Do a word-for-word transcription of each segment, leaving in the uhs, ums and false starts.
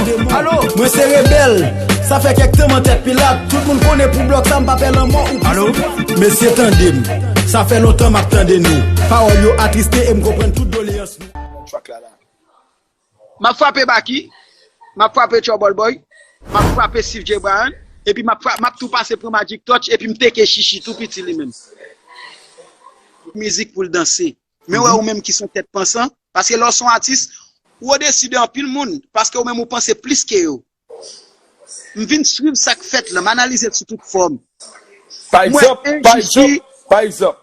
Alo, mwen se rebèl. Sa fè kèk tan m an tèt pilat. Tout moun konnen pou blòk sa m pa pè lanmò ou pi. Alo, mesye tande m. Sa fè lontan m ap tande nou. Pawòl yo atriste e m konprann tout doleyans nou. Track la la. M ap frape Baky, m ap frape Trouble Boy, m ap frape Steve J Bryan, epi m ap, fra- m ap tou pase pran Magic Touch, epi m teke Chichi tou piti li menm. Mizik pou l danse. Men wè ou menm ki son tèt pansan, paske lè w son atis, ou odesi de anpil moun, paske ou menm ou panse plis ke yo. M vin swiv sa k fèt la, m analize l sou tout fòm. Pa egzanp, pa egzanp, pa egzanp.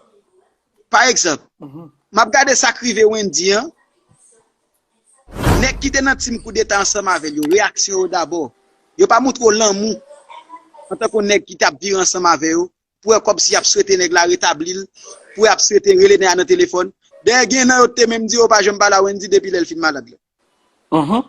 Pa egzanp, m ap gade sa k rive Wendy an. Nèg ki te nan team koudeta ansanm avè l yo, reyaksyon yo dabò. Yo pa montre w lanmou antanke yon nèg ki t ap viv ansanm avè yo, pou wè kòmsi y ap swete nèg la retabli l, pou y ap swete rele nèg la nan telefòn. Dayè, gen nan yo te menm di yo pa janm pale a Wendy depi lè l fin malad la.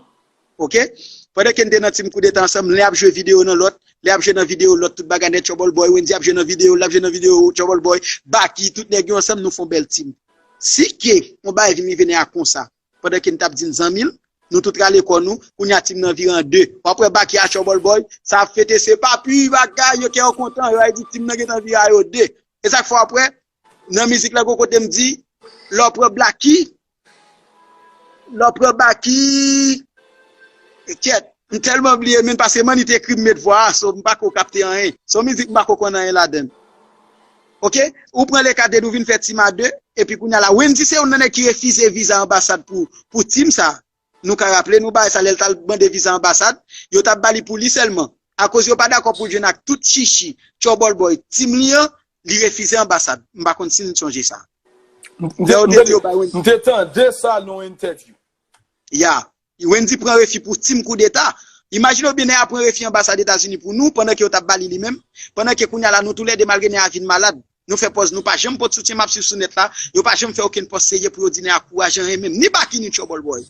Oke? Pandan ke n te nan team koudeta ansanm, lè y ap jwe videyo nan lòt, lè y ap jwe nan videyo lòt, tout bagay nèt, Trouble Boy, Wendy ap jwe nan videyo, l ap jwe nan videyo Trouble Boy, Baky, tout nèg yo ansanm, nou fè yon bèl team. Si ke yon bagay vin rive nèg la konsa, pandan ke n t ap di n zanmi l, nou tout rale kò nou, kounye a team nan vire an de. W ap wè Baky a Trouble Boy, sa ap fete, se papi, bagay, yo kè yo kontan, yo di team nan gentan vire a yo de. E sa k fè w ap wè, nan mizik la, gon kote m di, lè w pran Blacky, lè w pran Baky, kyèt, m tèlman bliye, men paske Manny te ekri m met vwa a, so m pa ko kapte anyen. Se yon mizik m pa ko konn anyen ladan l. Oke? Ou pran le ka de nou vin fè team a de, epi kounye a la, Wendy se youn nan nèg ki refize viza anbasad pou, pou team sa. Nou ka raple nou bagay sa, lè l t al mande viza anbasad, yo t ap ba li pou li sèlman. Akoz yo pa dakò pou l jwenn ak tout Chichi, Trouble Boy, team li an, li refize anbasad. M pa konn si n sonje sa. Lè yo te di yo bay Wendy. M te tande sa nan yon entèvyou. Ya. Wendy pran refi pou team koudeta. Imajine w byen nèg la pran refi anbasad Etazini pou nou, pandan ke yo t ap ba li li menm, pandan ke kounye a la nou toulède malgre nèg la vin malad. Nou fè pòz, nou pa janm pot soutyen, m ap swiv sou nèt la, yo pa janm fè okenn pòz serye pou yo di nèg la kouraje anyen menm, ni Baky ni Trouble Boy.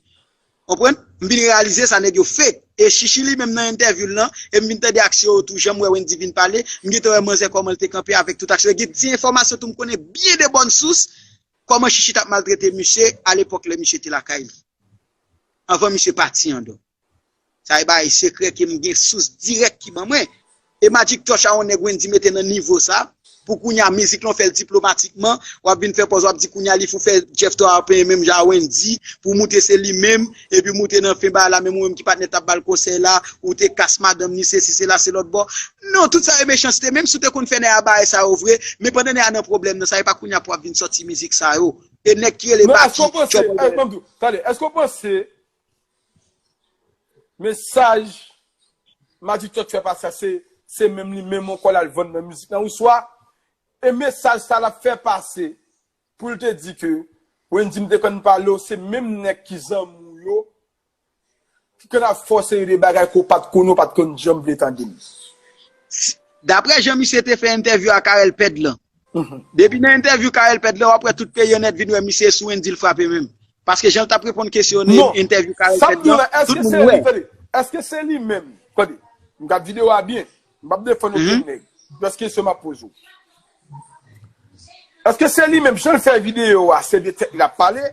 Konprann? M vin reyalize sa nèg yo fake. E Chichi li menm nan entèvyou l lan, e m vin tande aksyon yo tou, jan m wè Wendy vin pale, m gentan wè manzè kòman l te kanpe avèk tout aksyon. E gen ti enfòmasyon tou m konnen byen de bòn sous, kòman Chichi t ap maltrete misye alepòk lè misye te lakay li. Anvan misye pati andò. Sa e bagay sekrè ke m gen sous dirèk ki ban mwen. E Magic Touch a yon nèg Wendy mete nan nivo sa, pou kounye a mizik lan w fè l diplomatikman, w ap vin fè pòz, w ap di kounye a li fou fè Jeff Tower penyen menm jan a Wendy, pou moutre se li menm, epi moutre nan fen bagay la, menm ou menm ki patnè t ap ba l konsèy la, ou te kas madanm ni sesi, sela, se lòt bò. Non, tout sa e mechanste, menm si w te konn fè nèg a bagay sa yo vre, men pandan nèg a nan pwoblèm nan, sa e pa kounye a pou w ap vin sòti mizik sa yo. E nèg ki rele Baky, èske w panse, èske w panse, tande, èske w panse mesaj Magic Touch fè pase a, se, se menm li menm ankò l al vann nan mizik lan, oswa e mesaj sa l ap fè pase pou l te di ke Wendy m te konn pale w, se menm nèg ki zanmi w yo, ki konn ap fè w seri de bagay ke w pa t konnen, w pa t konn janm vle tande m. Daprè jan misye te fè entèvyou a Carel Ped lan, depi nan entèvyou Carel Ped lan, w ap wè tout peyi an nèt vin wè misye sou Wendy l frape menm. Paske jan l t ap reponn kesyon nan entèvyou Carel Ped lan, tout moun wè. Èske se li menm? Tande, m gad videyo a byen. M p ap defann okenn nèg. Jis kesyon m ap poze w. Èske se li menm, jan l fè videyo a, se de tèt li l ap pale,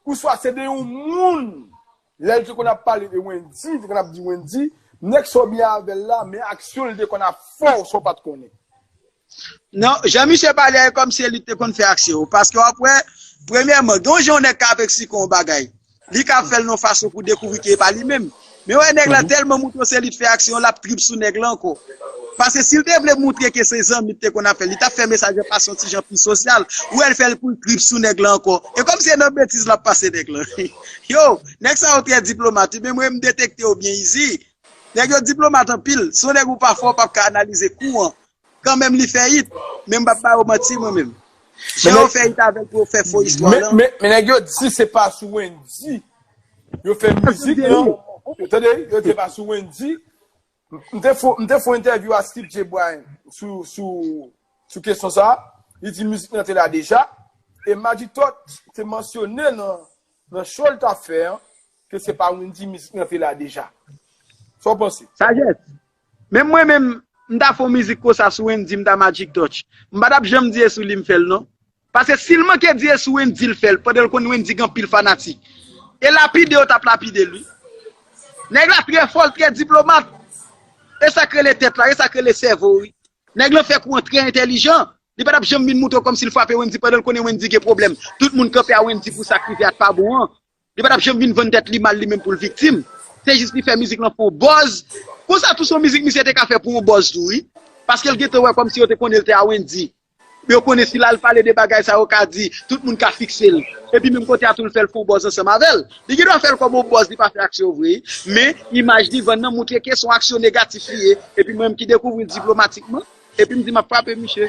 ouswa se de yon moun, lè l te konn ap pale de Wendy, li te konn ap di Wendy, nèg sa w byen avè l la, men aksyon l te konn ap fè w san w pa t konnen? Non, jan misye pale a, e kòmsi se li ki te konn fè aksyon yo. Paske w ap wè, premyèman, gen yon jan yon nèg ka avèk sikon yon bagay. Li ka fè l nan yon fason pou dekouvri ke e pa li menm. Men wè, nèg la tèlman moutre w se li t fè aksyon an, l ap trip sou nèg la ankò. Paske si l te vle moutre ke se zanmi l te konn ap fè l, li t ap fè mesaj lan pase yon ti jan pi sosyal. Ou wè l fè l pou l trip sou nèg la ankò. E kòmsi se nan betiz l ap pase nèg la. Yo, nèg sa yo trè diplomat wi, men mwen m detekte yo byen izi. Nèg yo diplomat anpil. Si yon nèg ou pa fò, w p ap ka analize kou an. Kanmenm li fè it, men m p ap ba yo manti mwen menm. Jan yo fè it avè l pou yo fè fo istwa lan. Men, men nèg yo di se pa sou Wendy yo fè mizik lan. Tande, yo di se pa sou Wendy. M te fè, m te fè yon entèvyou a Steve J Bryan sou, sou, sou kesyon sa. Li di mizik lan te la deja. E Magic Touch te mansyone nan, nan show l t ap fè an, ke se pa Wendy mizik lan te la deja. Sa w panse? Sajès. Menm mwen menm, m ta fè yon mizik konsa sou Wendy, m ta Magic Touch. M pa t ap janm di e sou li m fè l non. Paske si l manke di e sou Wendy l fè l, pandan l konn Wendy gen anpil fanatik. E lapide yo t ap lapide l wi. Nèg la trè fò, l trè diplomat. E sa k rele tèt la, e sa k rele sèvo, wi. Nèg lan fè kou an trè entèlijan. Li pa t ap janm vin montre w kòmsi l frape Wendy pandan l konnen Wendy gen pwoblèm. Tout moun kanpe a Wendy pou sa k rive a t pa bon an. Li pa t ap janm vin vann tèt li mal li menm pou l viktim. Se jis li fè mizik lan fè yon buzz. Konsa tou se yon mizik misye te ka fè pou yon buzz tou, wi. Paske l gentan wè kòmsi yo te konnen l te a Wendy. Yo konnen si l al pale de bagay sa yo ka di, tout moun ka fikse l. Epi menm kote a tou l fè l fè yon buzz ansanm avè l. Li gen dwa fè l kòm yon buzz, li pa fè aksyon vre. Men, imaj li vann nan montre ke se yon aksyon negatif li ye. Epi mwen menm ki dekouvri l diplomatikman. Epi m di m ap frape misye.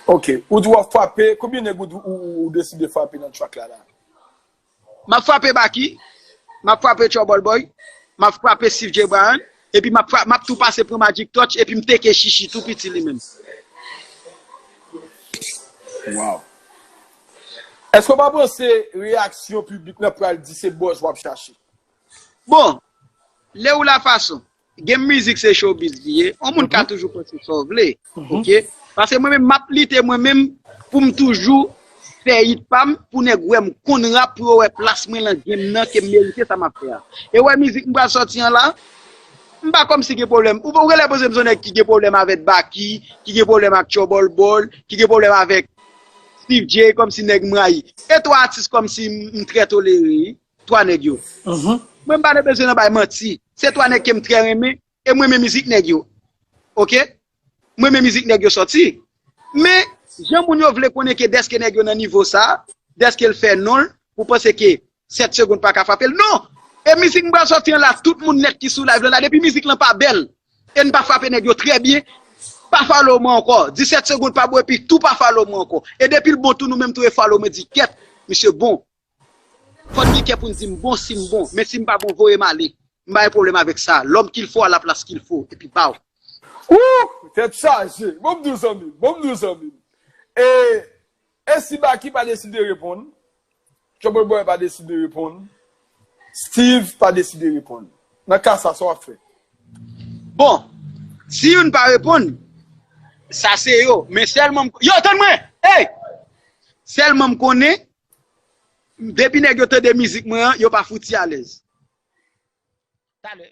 Ok. Ou di w ap frape, konbyen nèg ou, ou, ou, ou deside frape nan track la la? M ap frape Baky, m ap frape Trouble Boy, m ap frape Steve J Bryan, epi m ap, fra- m ap tou pase pran Magic Touch, epi m teke Chichi tou piti li menm. Wow. Èske w pa panse reyaksyon piblik nan pral di se buzz w ap chache? Bon, lè ou la fason, gen mizik se showbiz li ye, yon moun ka toujou panse sa w vle, ok? Paske mwen menm m ap lite mwen menm pou m toujou fè hit pa m, pou nèg wè m konn rap, pou yo wè plas mwen lan game nan, ke m merite sa m ap fè a. E wè mizik m pral sòti an la, m pa kòmsi gen pwoblèm. Ou, ou genlè panse m se yon nèg ki gen pwoblèm avèk Baky, ki gen pwoblèm ak Trouble Boy, ki gen pwoblèm avèk Steve J, kòmsi nèg m rayi. E twa atis kòmsi m, m trè tolere, wi. Twa nèg yo. Mwen m pa nan bezwen nan bay manti. Se twa nèg ke m trè renmen, e m renmen mizik nèg yo. Ok? M renmen mizik nèg yo sòti. Men, jan moun yo vle konnen ke dèske nèg yo nan nivo sa, dèske l fè non l, ou panse ke sèt segonn pa ka frape l? Non! E mizik m pral sòti an la, tout moun nèt ki sou live lan la, depi mizik lan pa bèl, e n pa frape nèg yo trè byen, pa follow mwen ankò. Disèt segonn pa bon, epi tou pa follow mwen ankò. E depi l bon tou, nou menm tou e follow mwen, di kèt, misye bon. Fò n gen kè pou n di m bon si m bon, men si m pa bon, voye m ale. M pa gen pwoblèm avèk sa. L'homme qu'il faut à la place qu'il faut, epi baw. Wouh! Tèt chaje. Bon m di w zanmi m, bon m di w zanmi m. E, e si Baky pa deside reponn, Trouble Boy pa deside reponn, Steve pa deside reponn. Nan ka sa, sa w ap fè? Bon, si youn pa reponn, sa se yo. Men sèlman m, yo, tann mwen! Ey! Sèlman m konnen, depi nèg yo tande mizik mwen an, yo pa fouti alèz. Talè,